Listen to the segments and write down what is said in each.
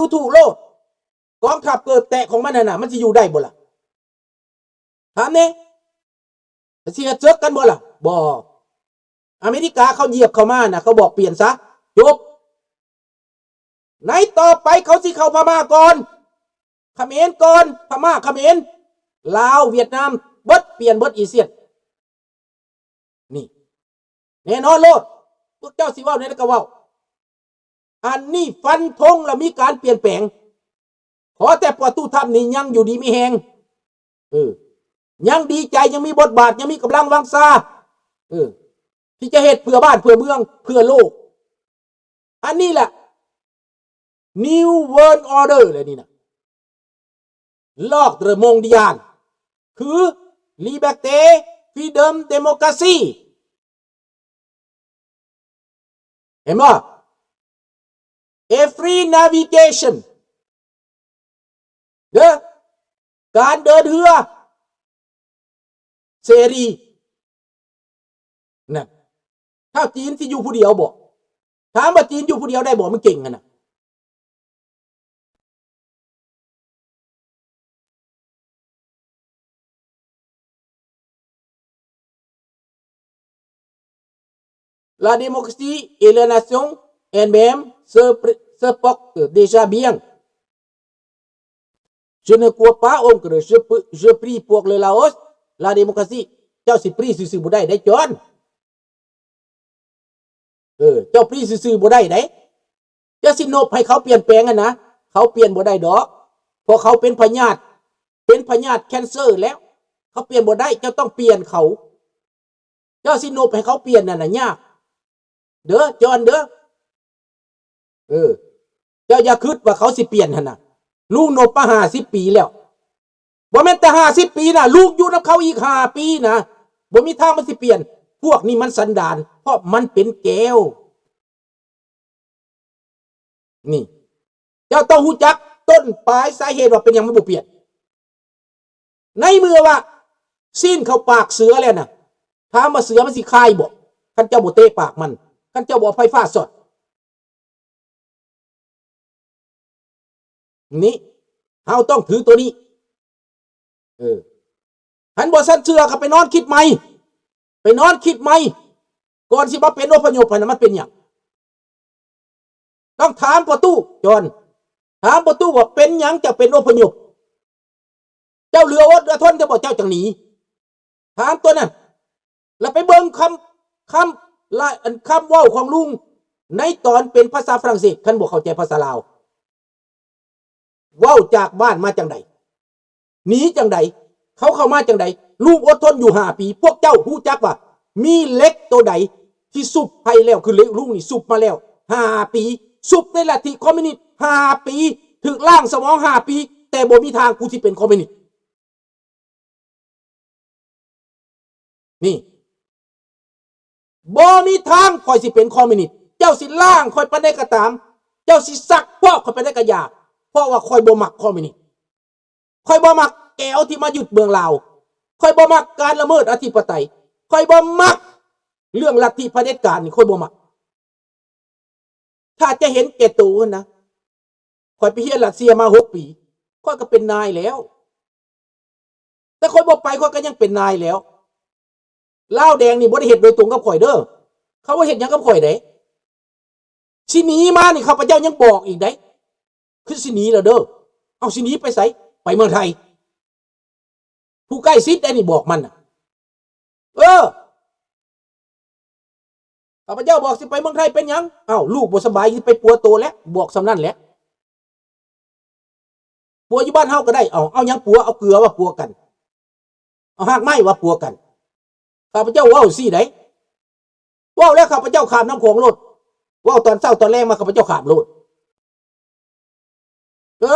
ດູຖືກໂລດ. ກອງທັບເກີບແຕະຂອງມັນຫັ້ນນະ ມັນຊິຢູ່ໄດ້ບໍ່ລະ? ຖາມແດ່. ມັນຊິເຮັດເສິກກັນບໍ່ລະ? ບໍ່. ອາເມລິກາເຂົາຢຽບເຂົ້າມານະ ເຂົາບອກປ່ຽນຊະ ຈົບ. ໃນຕໍ່ໄປເຂົາຊິເຂົ້າພະມ້າກ່ອນ ຂະເໝນກ່ອນ ພະມ້າ ຂະເໝນ ລາວ ຫວຽດນາມ ເບິດ ປ່ຽນເບິດອາຊຽນ. ນີ້ ແນ່ນອນໂລດ ພວກເຈົ້າຊິເວົ້າແນວໃດກໍເວົ້າ. ອັນນີ້ຟັນທົງລະມີການປ່ຽນແປງ. ຂໍແຕ່ປະຕູທຳນີ້ຍັງຢູ່ດີມີແຮງ ເອີ ຍັງດີໃຈ ຍັງມີບົດບາດ ຍັງມີກຳລັງວັງຊາ ເອີ ທີ່ຈະເຮັດເພື່ອບ້ານເພື່ອເມືອງ ເພື່ອໂລກ. ອັນນີ້ແຫຼະ New World Order ແຫຼະນີ້ນະ L'ordre mondial ຄື Liberté, Freedom, Democracy. ເຫັນບໍ່? A free navigation ເດີ ການເດີນເຮືອເສລີ. ນັ້ນ ຖ້າຈີນຊິຢູ່ຜູ້ດຽວບໍ? ຖາມວ່າຈີນຢູ່ຜູ້ດຽວໄດ້ບໍ? ມັນເກັ່ງຫັ້ນນະ. La démocratie et la nation elle-même se, se porte déjà bien. Je ne crois pas, oncle, je, je prie pour le Laos, la démocratie. ເຈົ້າຊິປຣີຊື່ໆບໍ່ໄດ້ໄດ໋ ຈອນ. ເອີ ເຈົ້າປຣີຊື່ໆບໍ່ໄດ້ໃດ໋. ເຈົ້າຊິນົບໃຫ້ເຂົາປ່ຽນແປງຫັ້ນນະ ເຂົາປ່ຽນບໍ່ໄດ້ດອກ ເພາະເຂົາເປັນພະຍາດ ເປັນພະຍາດແຄນເຊີແລ້ວ ເຂົາປ່ຽນບໍ່ໄດ້. ເຈົ້າຕ້ອງປ່ຽນເຂົາ. ເຈົ້າຊິນົບໃຫ້ເຂົາປ່ຽນນັ້ນນະ ຍາກເດີ ຈອນເດີ. ເອີ ເຈົ້າຢ່າຄິດວ່າເຂົາຊິປ່ຽນຫັ້ນນະ ລຸງນົບມາຫ້າສິບປີແລ້ວ. ບໍ່ແມ່ນແຕ່ຫ້າສິບປີນະ ລູກຢູ່ນຳເຂົາອີກຫ້າປີນະ ບໍ່ມີທາງມັນຊິປ່ຽນ. ພວກນີ້ມັນສັນດານ ເພາະມັນເປັນແກວ. ນີ້ ເຈົ້າຕ້ອງຮູ້ຈັກຕົ້ນປາຍສາເຫດວ່າເປັນຫຍັງມັນບໍ່ປ່ຽນ. ໃນເມື່ອວ່າຊີ້ນເຂົ້າປາກເສືອແລ້ວນະ ຖາມວ່າເສືອມັນຊິຄາຍບໍ່ ຄັນເຈົ້າບໍ່ເຕະປາກມັນ ຄັນເຈົ້າບໍ່ເອົາໄຟຟ້າຊັອດ? ນີ້ ເຮົາຕ້ອງຖືໂຕນີ້. ເອີ ຄັນບໍ່ຊັ້ນເຊື່ອກໍໄປນອນຄິດໃໝ່ ໄປນອນຄິດໃໝ່ ກ່ອນຊິມາເປັນອົບພະຍົບຫັ້ນນະ ມັນເປັນຫຍັງ? ຕ້ອງຖາມພໍ່ຕູ້ ຈອນ ຖາມພໍ່ຕູ້ວ່າເປັນຫຍັງຈະເປັນອົບພະຍົບ? ເຈົ້າເຫຼືອອົດເຫຼືອທົນແທ້ບໍ່ ເຈົ້າຈັ່ງໜີ? ຖາມຕົວນັ້ນ ແລ້ວໄປເບິ່ງຄຳ ຄຳ ລະ ອັນ ຄຳເວົ້າຂອງລຸງໃນຕອນເປັນພາສາຝຣັ່ງເສດ ຄັນບໍ່ເຂົ້າໃຈພາສາລາວ ເວົ້າຈາກບ້ານມາຈັ່ງໃດ? ໜີຈັ່ງໃດ? ເຂົາເຂົ້າມາຈັ່ງໃດ? ລຸງອົດທົນຢູ່ຫ້າປີ. ພວກເຈົ້າຮູ້ຈັກວ່າມີເຫຼັກໂຕໃດທີ່ຊຸບໄພແລ້ວ? ຄືເຫຼັກລຸງນີ້ຊຸບມາແລ້ວຫ້າປີ ຊຸບໃນລັດທິຄອມມິວນິດຫ້າປີ ຖືກລ້າງສະໝອງຫ້າປີ ແຕ່ບໍ່ມີທາງ ກູຊິເປັນຄອມມິວນິດ. ນີ້ ບໍ່ມີທາງຂ້ອຍຊິເປັນຄອມມິວນິດ. ເຈົ້າຊິລ້າງຂ້ອຍປານໃດກໍຕາມ ເຈົ້າຊິຊັກຟອກຂ້ອຍປານໃດກໍຢ່າ ເພາະວ່າຂ້ອຍບໍ່ມັກຄອມມິວນິດ. ຂ້ອຍບໍ່ມັກແກວທີ່ມາຍຶດເມືອງລາວ. ຂ້ອຍບໍ່ມັກການລະເມີດອະທິປະໄຕ. ຂ້ອຍບໍ່ມັກເລື່ອງລັດທິຜະເດັດການນີ້ ຂ້ອຍບໍ່ມັກ. ຖ້າຈະເຫັນແກ່ໂຕຫັ້ນນະ ຂ້ອຍໄປຮຽນຣັດເຊຍມາຫົກປີ ຂ້ອຍກໍເປັນນາຍແລ້ວ. ແຕ່ຂ້ອຍບໍ່ໄປ ຂ້ອຍກໍຍັງເປັນນາຍແລ້ວ. ລາວແດງນີ້ບໍ່ໄດ້ເຮັດໂດຍຕົງກັບຂ້ອຍເດີ. ເຂົາບໍ່ເຮັດຫຍັງກັບຂ້ອຍເດ້. ຊິໜີມານີ້ ຂ້າພະເຈົ້າຍັງບອກອີກໄດ໋ ຄືຊິໜີແລ້ວເດີ. ເອົາ ຊິໜີໄປໃສ? ໄປເມືອງໄທ. ຜູ້ໃກ້ຊິດໄດ໋ນີ້ບອກມັນນະ. ເອີ ຂ້າພະເຈົ້າບອກຊິໄປເມືອງໄທເປັນຫຍັງ? ເອົ້າ ລູກບໍ່ສະບາຍ ຊິໄປປົວໂຕແຫຼະ ບອກສ່ຳນັ້ນແຫຼະ. ປົວຢູ່ບ້ານເຮົາກໍໄດ້. ເອົາ ເອົາຫຍັງປົວ? ເອົາເກືອວ່າປົວກັນ. ເອົາຮາກໄມ້ວ່າປົວກັນ. ຂ້າພະເຈົ້າເວົ້າຊີ້ໄດ໋. ເວົ້າແລ້ວຂ້າພະເຈົ້າຂ້າມນ້ຳຂອງໂລດ. ເວົ້າຕອນເຊົ້າຕອນແລງມາ ຂ້າພະເຈົ້າຂ້າມໂລດ. ເອີ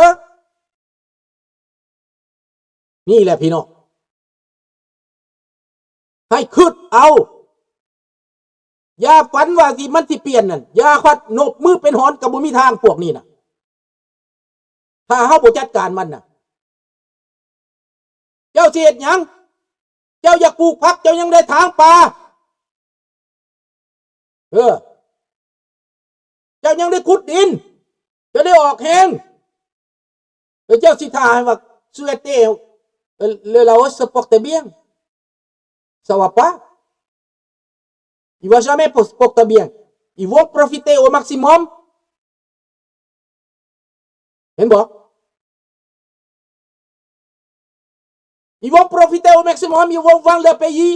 ນີ້ແຫຼະພີ່ນ້ອງ ໃຫ້ຄິດເອົາ. ຢ່າຝັນວ່າຊິ ມັນຊິປ່ຽນນັ້ນ. ຢ່າຄັດ ນົບມືເປັນຫອນກໍບໍ່ມີທາງ ພວກນີ້ນະ. ຖ້າເຮົາບໍ່ຈັດການມັນນະ ເຈົ້າຊິເຮັດຫຍັງ? ເຈົ້າຢາກປູກຜັກ ເຈົ້າຍັງໄດ້ຖາງປ່າ. ເອີ ເຈົ້າຍັງໄດ້ຂຸດດິນ ເຈົ້າໄດ້ອອກແຮງ. ແລ້ວເຈົ້າຊິຖ້າໃຫ້ວ່າ souhaiter, euh, le Laos se porte bien. Ça va pas. Ils vont jamais por-, porter bien. Ils vont profiter au maximum. ເຫັນບໍ່? Ils vont profiter au maximum, ils vont vendre leur pays.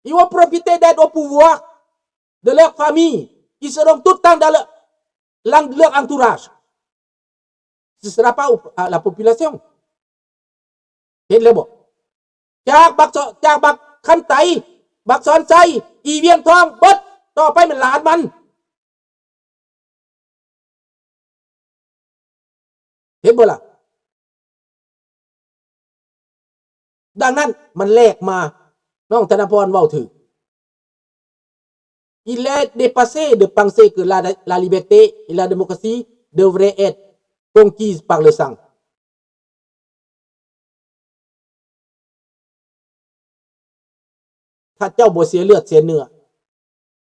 Ils vont profiter d'être au pouvoir, de leur famille. Ils seront tout le temps dans le, l'en-, leur entourage. Ce sera pas au, à la population. ເຫັນແລ້ວບໍ່? ຈາກບັກຊອ-, ຈາກບັກຄຳໄຕ, ບັກສອນໄຊ, ອີ່ວຽນທອງ, ເບິດ, ຕໍ່ໄປແມ່ນຫຼານມັນ. ເຫັນບໍ່ລະ? ດັ່ງນັ້ນມັນແລກມາ, ນ້ອງທະນະພອນເວົ້າຖືກ. Il est dépassé de penser que la, la liberté et la démocratie devraient être conquises par le sang. ຖ້າເຈົ້າບໍ່ເສຍເລືອດເສຍເນື້ອ,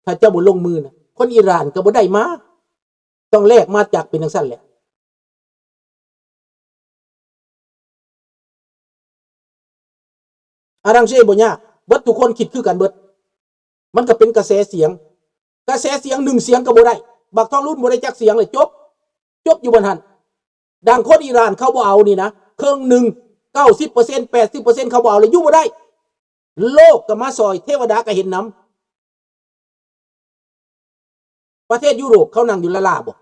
ຖ້າເຈົ້າບໍ່ລົງມືນະ, ຄົນອີຣານກໍບໍ່ໄດ້ມາ, ຕ້ອງແລກມາຈາກເປັນຈັ່ງຊັ້ນແຫຼະ. Arranger ບໍ່ຍາກ, ເບິດທຸກຄົນຄິດຄືກັນເບິດ. ມັນກໍເປັນກະແສສຽງ, ກະແສສຽງໜຶ່ງສຽງກໍບໍ່ໄດ້, ບັກທອງລຸນບໍ່ໄດ້ຈັກສຽງເລີຍ, ຈົບ, ຈົບຢູ່ບ່ອນຫັ້ນ. ດັ່ງຄົນອີຣານເຂົາບໍ່ເອົານີ້ນະ, ເຄິ່ງໜຶ່ງ, ເກົ້າສິບເປີເຊັນ, ແປດສິບເປີເຊັນ ເຂົາບໍ່ເອົາເລີຍ, ຢູ່ບໍ່ໄດ້. ໂລກກໍມາຊ່ອຍ, ເທວະດາກໍເຫັນນຳ. ປະເທດຢູໂຣບເຂົານັ່ງຢູ່ລ້າໆບໍ່?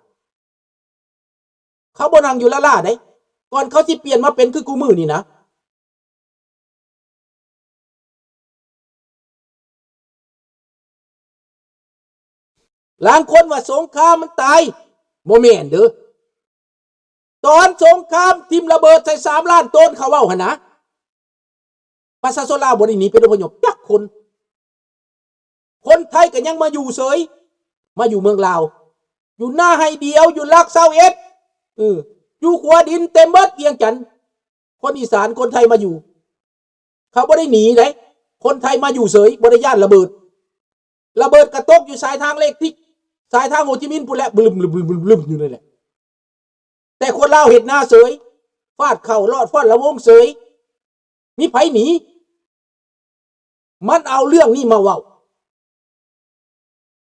ເຂົາບໍ່ນັ່ງຢູ່ລ້າໆເດ້. ກ່ອນເຂົາຊິປ່ຽນມາເປັນຄືຄູ່ມື້ນີ້ນະ, ລາງຄົນວ່າສົງຄາມມັນຕາຍ, ບໍ່ແມ່ນເດີ້. ຕອນສົງຄາມຖິ້ມລະເບີດໃສ່ສາມລ້ານໂຕນ ເຂົາເວົ້າຫັ້ນນະ, ປະຊາຊົນລາວບໍ່ໄດ້ໜີເປັນອົບພະຍົບຈັກຄົນ. ຄົນໄທກໍຍັງມາຢູ່ເສີຍ, ມາຢູ່ເມືອງລາວ, ຢູ່ນາໄຮ່ດຽວ, ຢູ່ຫຼັກຊາວເອັດ, ເອີ, ຢູ່ຂົວດິນເຕັມເບິດວຽງຈັນ. ຄົນອີສານ, ຄົນໄທມາຢູ່, ເຂົາບໍ່ໄດ້ໜີເດ້. ຄົນໄທມາຢູ່ເສີຍ, ບໍ່ໄດ້ຢ້ານລະເບີດ. ລະເບີດກະຕົກຢູ່ສາຍທາງເລກທິກ, ສາຍທາງໂຮຈິມິນພຸ້ນແຫຼະ, ບລຶມໆໆໆ ຢູ່ນັ້ນແຫຼະ. ແຕ່ຄົນລາວເຮັດນາເສີຍ, ຟາດເຂົ້າລອດ, ຟາດລະວົງເສີຍ, ມີໃຜໜີ? ມັນເອົາເລື່ອງນີ້ມາເວົ້າ,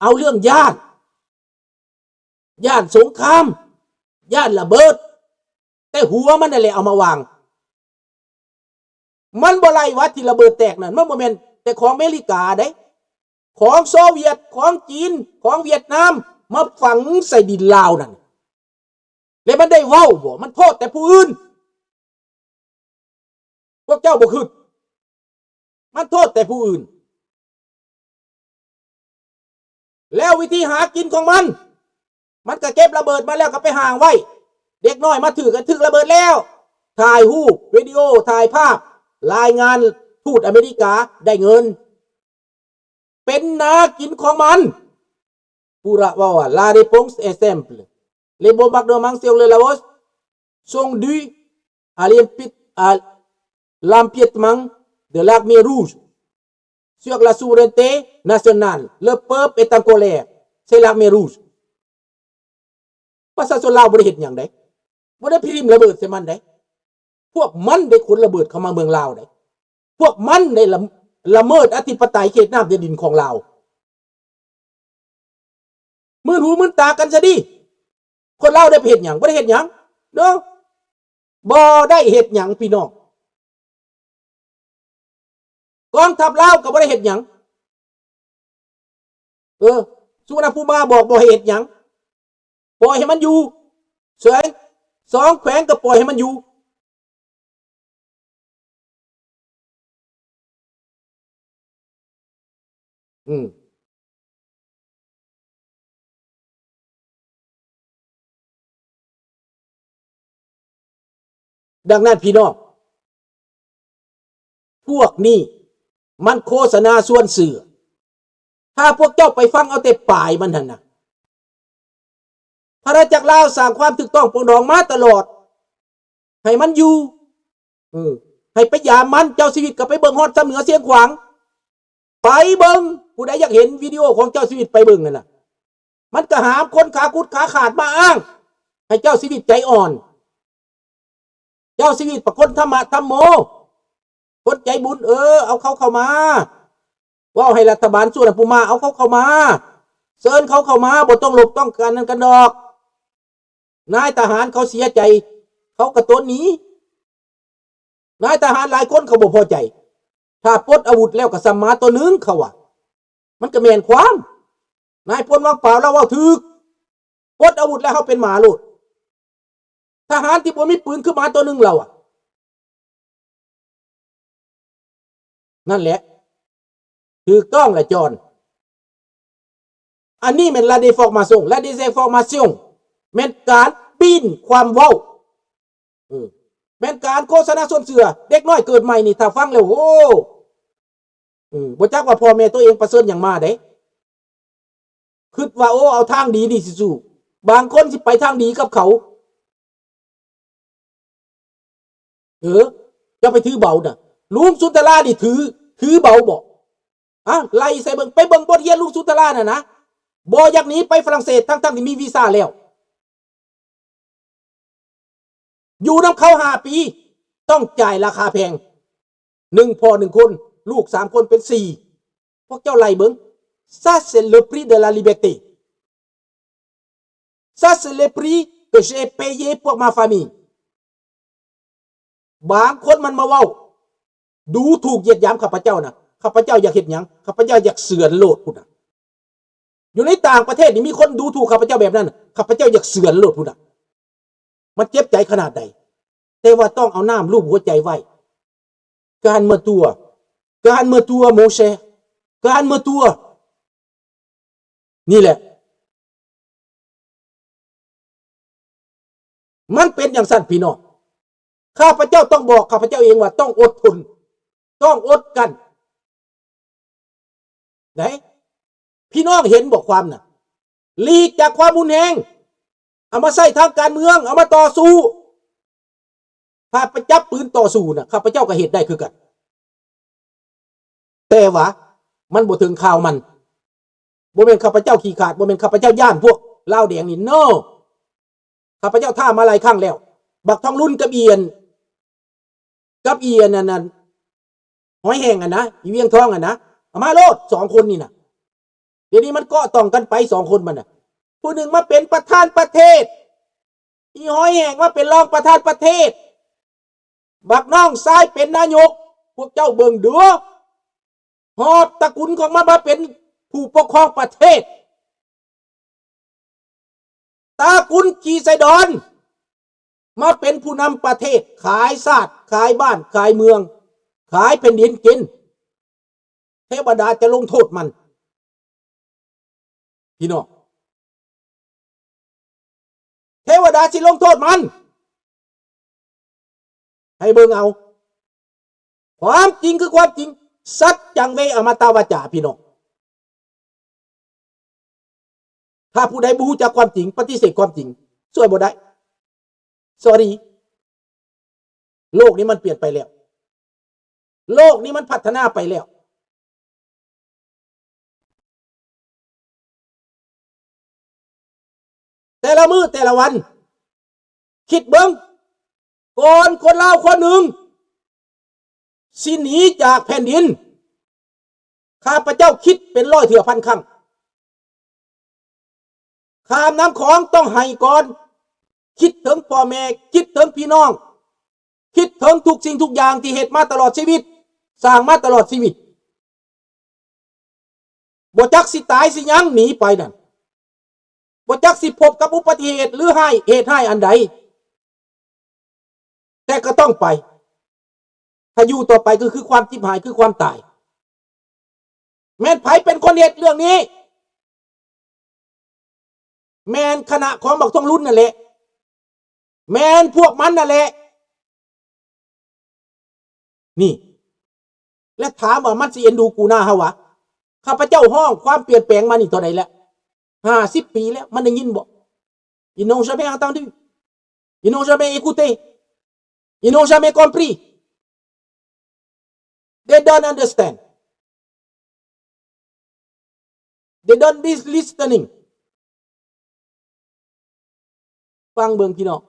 ເອົາເລື່ອງຢ້ານ, ຢ້ານສົງຄາມ, ຢ້ານລະເບີດ, ແຕ່ຫົວມັນນັ້ນແຫຼະເອົາມາວາງ. ມັນບໍ່ໄຫຼວະທີ່ລະເບີດແຕກນັ້ນ, ມັນບໍ່ແມ່ນແຕ່ຂອງອາເມລິກາເດ້, ຂອງໂຊວຽດ, ຂອງຈີນ, ຂອງຫວຽດນາມ ມາຝັງໃສ່ດິນລາວນັ້ນ. ແລ້ວມັນໄດ້ເວົ້າບໍ່? ມັນໂທດແຕ່ຜູ້ອື່ນ. ພວກເຈົ້າບໍ່ຄິດ, ມັນໂທດແຕ່ຜູ້ອື່ນ. ແລ້ວວິທີຫາກິນຂອງມັນ, ມັນກໍເກັບລະເບີດມາແລ້ວກໍໄປຫ້າງໄວ້. ເດັກນ້ອຍມາຖືກ ກໍຖືກລະເບີດແລ້ວ. ຖ່າຍຮູບ, ວິດີໂອ, ຖ່າຍພາບ, ລາຍງານທູດອາເມລິກາ, ໄດ້ເງິນ. ເປັນນາກິນຂອງມັນ. Pura wawa, la réponse est simple. Les bombardements sur le Laos sont dus à l'empi-, à l'empiètement de l'armée rouge sur la souveraineté nationale. Le peuple est en colère. C'est l'armée rouge. ປະຊາຊົນລາວບໍ່ໄດ້ເຮັດຫຍັງໃດ, ບໍ່ໄດ້ໄປຖິ້ມລະເບີດໃສ່ມັນໃດ. ພວກມັນໄດ້ຂົນລະເບີດເຂົ້າມາເມືອງລາວໃດ. ພວກມັນໄດ້ລະ ລະເມີດອະທິປະໄຕເຂດນ້ຳແດນດິນຂອງລາວ. ມື່ນຫູມື່ນຕາກັນຊະດີ. ຄົນລາວໄດ້ໄປເຮັດຫຍັງ? ບໍ່ໄດ້ເຮັດຫຍັງເນາະ, ບໍ່ໄດ້ເຮັດຫຍັງພີ່ນ້ອງ. ກອງທັບລາວກໍບໍ່ໄດ້ເຮັດຫຍັງ. ເອີ, ສຸວັນນະພູມາບອກບໍ່ໃຫ້ເຮັດຫຍັງ, ປ່ອຍໃຫ້ມັນຢູ່. ແຂວງ, ສອງແຂວງກໍປ່ອຍໃຫ້ມັນຢູ່. ອືມ. ດັ່ງນັ້ນພີ່ນ້ອງ, ພວກນີ້ມັນໂຄສະນາຊວນເຊື່ອ. ຖ້າພວກເຈົ້າໄປຟັງເອົາແຕ່ປາຍມັນຫັ້ນນະ, ພະນາຈັກລາວສ້າງຄວາມຖືກຕ້ອງປອງດອງມາຕະຫຼອດ ໃຫ້ມັນຢູ່, ເອີ, ໃຫ້ໄປຢາມມັນ. ເຈົ້າຊີວິດກໍໄປເບິ່ງຮອດຊຳເໜືອຊຽງຂວາງ, ໄປເບິ່ງ. ຜູ້ໃດຢາກເຫັນວິດີໂອຂອງເຈົ້າຊີວິດໄປເບິ່ງຫັ້ນນະ. ມັນກໍຫາມຄົນຂາຂຸດຂາຂາດມາອ້າງໃຫ້ເຈົ້າຊີວິດໃຈອ່ອນ. ເຈົ້າຊີວິດປະຄົນທຳມະທຳໂມ ຄົນໃຈບຸນ ເອີ ເອົາເຂົາເຂົ້າມາ ເວົ້າໃຫ້ລັດຖະບານສ່ວນອະປຸມາ ເອົາເຂົາເຂົ້າມາ ເຊີນເຂົາເຂົ້າມາ ບໍ່ຕ້ອງລົບຕ້ອງກັນນັ້ນກັນດອກ. ນາຍທະຫານເຂົາເສຍໃຈ ເຂົາກະໂຕນໜີ. ນາຍທະຫານຫຼາຍຄົນເຂົາບໍ່ພໍໃຈ ຖ້າປົດອາວຸດແລ້ວກະສ່ຳໝາໂຕໜຶ່ງ ເຂົາວ່າ. ມັນກະແມ່ນຄວາມ ນາຍພົນວັງປາວລາວເວົ້າຖືກ ປົດອາວຸດແລ້ວເຮົາເປັນໝາໂລດ. ທະຫານທີ່ບໍ່ມີປືນຄືໝາໂຕໜຶ່ງລາວອະ. ນັ້ນແຫຼະ ຖືກຕ້ອງແຫຼະຈອນ. ອັນນີ້ແມ່ນ la déformation la désinformation ແມ່ນການປີ້ນຄວາມເວົ້າ ເອີ ແມ່ນການໂຄສະນາຊົວນເຊື່ອ. ເດັກນ້ອຍເກີດໃໝ່ນີ້ ຖ້າຟັງແລ້ວ ໂອ້ ເອີ ບໍ່ຈັກວ່າພໍ່ແມ່ໂຕເອງປະເຊີນຫຍັງມາເດ້. ຄິດວ່າ ໂອ້ ເອົາທາງດີນີ້ຊິສູ້ ບາງຄົນຊິໄປທາງດີກັບເຂົາ. ເອີ ເຈົ້າໄປຖືເບົານະ ລຸງສຸນທະລານີ້ຖື ຖືເບົາບໍ? ອະ ໄລ່ໃສ່ເບິ່ງ ໄປເບິ່ງບົດຮຽນລຸງສຸນທະລານັ້ນນະ ບໍ່ຢາກໜີໄປຝຣັ່ງເສດ ທັງໆທີ່ມີວີຊາແລ້ວ. ຢູ່ນຳເຂົາຫ້າປີ ຕ້ອງຈ່າຍລາຄາແພງ ໜຶ່ງພໍ່ໜຶ່ງຄົນ ລູກສາມຄົນເປັນສີ່. ພວກເຈົ້າໄລ່ເບິ່ງ ça c'est le prix de la liberté, ça c'est le prix que j'ai payé pour ma famille. ບາງຄົນມັນມາເວົ້າດູຖູກຢຽດຫຍາມຂ້າພະເຈົ້ານະ ຂ້າພະເຈົ້າຢາກເຮັດຫຍັງ? ຂ້າພະເຈົ້າຢາກເຊືອນໂລດພຸ້ນນະ. ຢູ່ໃນຕ່າງປະເທດນີ້ມີຄົນດູຖູກຂ້າພະເຈົ້າແບບນັ້ນ ຂ້າພະເຈົ້າຢາກເຊືອນໂລດພຸ້ນນະ. ມັນເຈັບໃຈຂະໜາດໃດ? ແຕ່ວ່າຕ້ອງເອົານ້ຳລູບຫົວໃຈໄວ້. Calme-toi, calme-toi mon cher, calme-toi. ນີ້ແຫຼະ ມັນເປັນຈັ່ງຊັ້ນພີ່ນ້ອງ. ຂ້າພະເຈົ້າຕ້ອງບອກຂ້າພະເຈົ້າເອງວ່າຕ້ອງອົດທົນ ຕ້ອງອົດກັ້ນ. ໄດ໋ ພີ່ນ້ອງເຫັນບໍ່ຄວາມນະ? ຫຼີກຈາກຄວາມຮຸນແຮງ ເອົາມາໃຊ້ທາງການເມືອງ ເອົາມາຕໍ່ສູ້. ຖ້າໄປຈັບປືນຕໍ່ສູ້ນະ ຂ້າພະເຈົ້າກໍເຮັດໄດ້ຄືກັນ ແຕ່ວ່າມັນບໍ່ເຖິງຄາວມັນ. ບໍ່ແມ່ນຂ້າພະເຈົ້າຂີ້ຂາດ ບໍ່ແມ່ນຂ້າພະເຈົ້າຢ້ານພວກລາວແດງນີ້ no. ຂ້າພະເຈົ້າທ້າມາຫຼາຍຄັ້ງແລ້ວ ບັກທອງລຸນກັບອີອັນ ກັບອີອັນນັ້ນ ຫອຍແຫ້ງຫັ້ນນະ ອີວຽງທອງຫັ້ນນະ ເອົາມາໂລດສອງຄົນນີ້ນະ. ດຽວນີ້ມັນເກາະຕ່ອງກັນໄປສອງຄົນມັນນະ ຜູ້ໜຶ່ງມາເປັນປະທານປະເທດ ອີຫອຍແຫ້ງມາເປັນຮອງປະທານປະເທດ ບັກນ້ອງຊາຍເປັນນາຍົກ. ພວກເຈົ້າເບິ່ງດູ ຫອບຕະກຸນຂອງມັນມາເປັນຜູ້ປົກຄອງປະເທດ. ຕະກຸນຂີ້ໄສ້ດອນ ມາເປັນຜູ້ນຳປະເທດ ຂາຍຊາດ ຂາຍບ້ານ ຂາຍເມືອງ ຂາຍແຜ່ນດິນກິນ. ເທວະດາຈະລົງໂທດມັນ ພີ່ນ້ອງ ເທວະດາຊິລົງໂທດມັນ. ໃຫ້ເບິ່ງເອົາ ຄວາມຈິງຄືຄວາມຈິງ saccaṃ ve amatā vācā ພີ່ນ້ອງ. ຖ້າຜູ້ໃດບໍ່ຮູ້ຈັກຄວາມຈິງ ປະຕິເສດຄວາມຈິງ ຊ່ວຍບໍ່ໄດ້ sorry. ໂລກນີ້ມັນປ່ຽນໄປແລ້ວ ໂລກນີ້ມັນພັດທະນາໄປແລ້ວ. ແຕ່ລະມື້ແຕ່ລະວັນ ຄິດເບິ່ງ ກ່ອນຄົນລາວຄົນໜຶ່ງຊິໜີຈາກແຜ່ນດິນ ຂ້າພະເຈົ້າຄິດເປັນຮ້ອຍເທື່ອພັນຄັ້ງ. ຂ້າມນ້ຳຂອງຕ້ອງໄຫ້ກ່ອນ ຄິດເຖິງພໍ່ແມ່ ຄິດເຖິງພີ່ນ້ອງ ຄິດເຖິງທຸກສິ່ງທຸກຢ່າງທີ່ເຮັດມາຕະຫຼອດຊີວິດ ສ້າງມາຕະຫຼອດຊີວິດ. ບໍ່ຈັກຊິຕາຍຊິຫຍັງໜີໄປນັ້ນ ບໍ່ຈັກຊິພົບກັບອຸປະຕິເຫດ ຫຼື ຮ້າຍ ເຫດຮ້າຍອັນໃດ ແຕ່ກໍຕ້ອງໄປ. ຖ້າຢູ່ຕໍ່ໄປກໍຄືຄວາມຈິບຫາຍ ຄືຄວາມຕາຍ. ແມ່ນໃຜເປັນຄົນເຮັດເລື່ອງນີ້? ແມ່ນຄະນະຂອງບັກທອງລຸນນັ້ນແຫຼະ ແມ່ນພວກມັນນັ້ນແຫຼະ. ນີ້ ແລະ ຖາມວ່າມັນຊິເອັນດູກູນາເຮົາຫວາ? ຂ້າພະເຈົ້າຮ້ອງຄວາມປ່ຽນແປງມານີ້ເທົ່າໃດແລ້ວ? ຫ້າສິບປີແລ້ວ ມັນໄດ້ຍິນບໍ່? Ils n'ont jamais entendu. Ils n'ont jamais écouté. Ils n'ont jamais compris. They don't understand. They don't lis- listening. ຟັງເບິ່ງພີ່ນ້ອງ